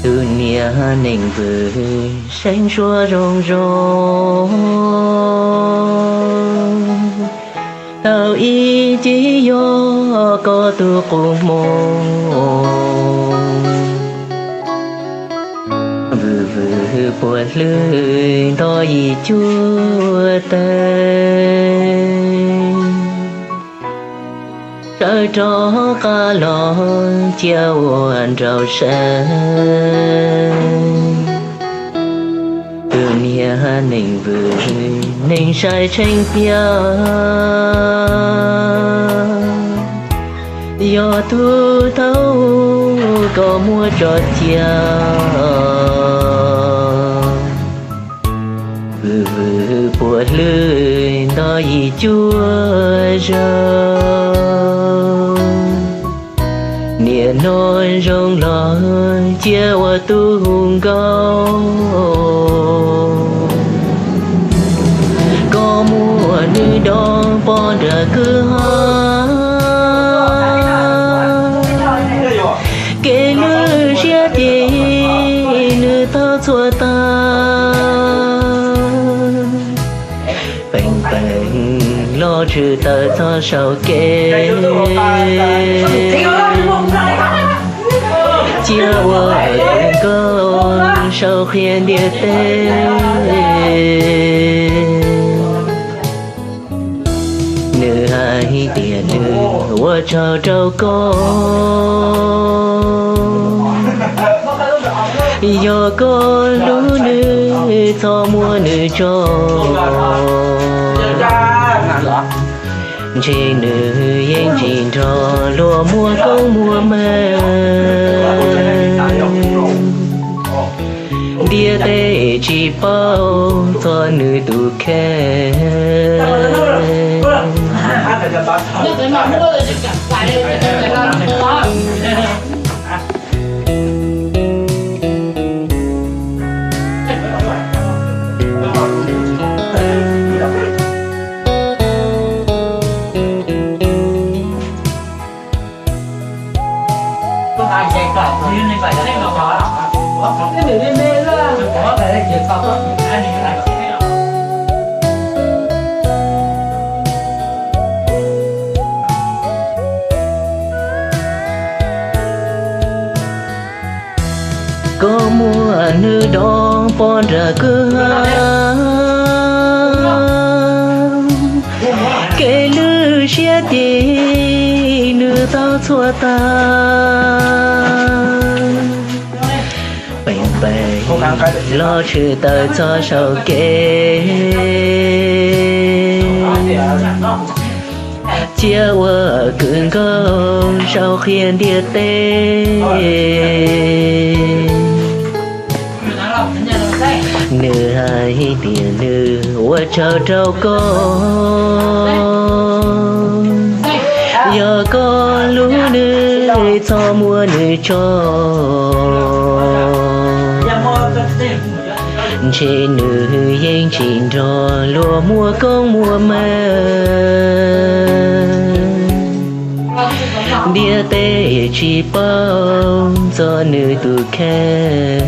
Tus niag neeg vwm seev suab zoo zoo, tau ib ceg yog koj tus qub hmoov. Vwm vwm puas hlwb nto yim cuab teg, sawv rov qab los cia ua nraug sawv. Tus niag neeg vwm neeg sai tsheej tiag, yog tug thaub koj muab tso cia. Vwm vwm puas hlwb nto yim cuab zaug, niam no zoo los cia ua tub hu nkauj. Koj muab nws do poj nram kwj ha, kev lwj siab ces nws tau txhua tag. Peem peem los tshwm tawm txog saum kev, cia ua kws nkauj sau qhia ntiaj teb. Nws hais tias nws ua tsaug rau koj, yog koj hlub nws txhob muab nws tso, ntshe nws yeej tsis nrog luag muaj koob muaj meej. Ntiaj teb tsis paub txog nws tus kheej. Koj muab nws do poj nram kwj ha, kev lwj siab ces nws tau txhua tag. Peem peem los tshwm tawm txog saum kev, cia ua kws nkauj sau qhia ntiaj teb. Nws hais tias nws ua tsaug rau koj, yog koj hlub nws txhob muab nws tso, ntshe nws yeej tsis nrog luag muaj koob muaj meej. Ntiaj teb tsis paub txog nws tus kheej.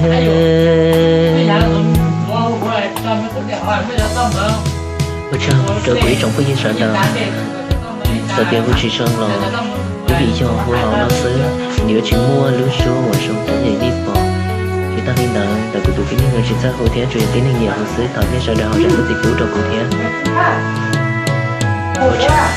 Ua tsaug rau kuv ib tsoom phooj ywg sawv daws, txawm tias hu tsis zoo los vim yog hu los no xwb, nws yuav tsis muaj lub suab uas zoo rau nej li pom. Tsis tas li ntawd, ntawm kuv tus tib neeg no tsis txawj hu thiab, tsuas yog tib neeg nyiam hu xwb, thov nej sawv daws ho zam lub txim pub rau kuv thiab. Ua tsaug.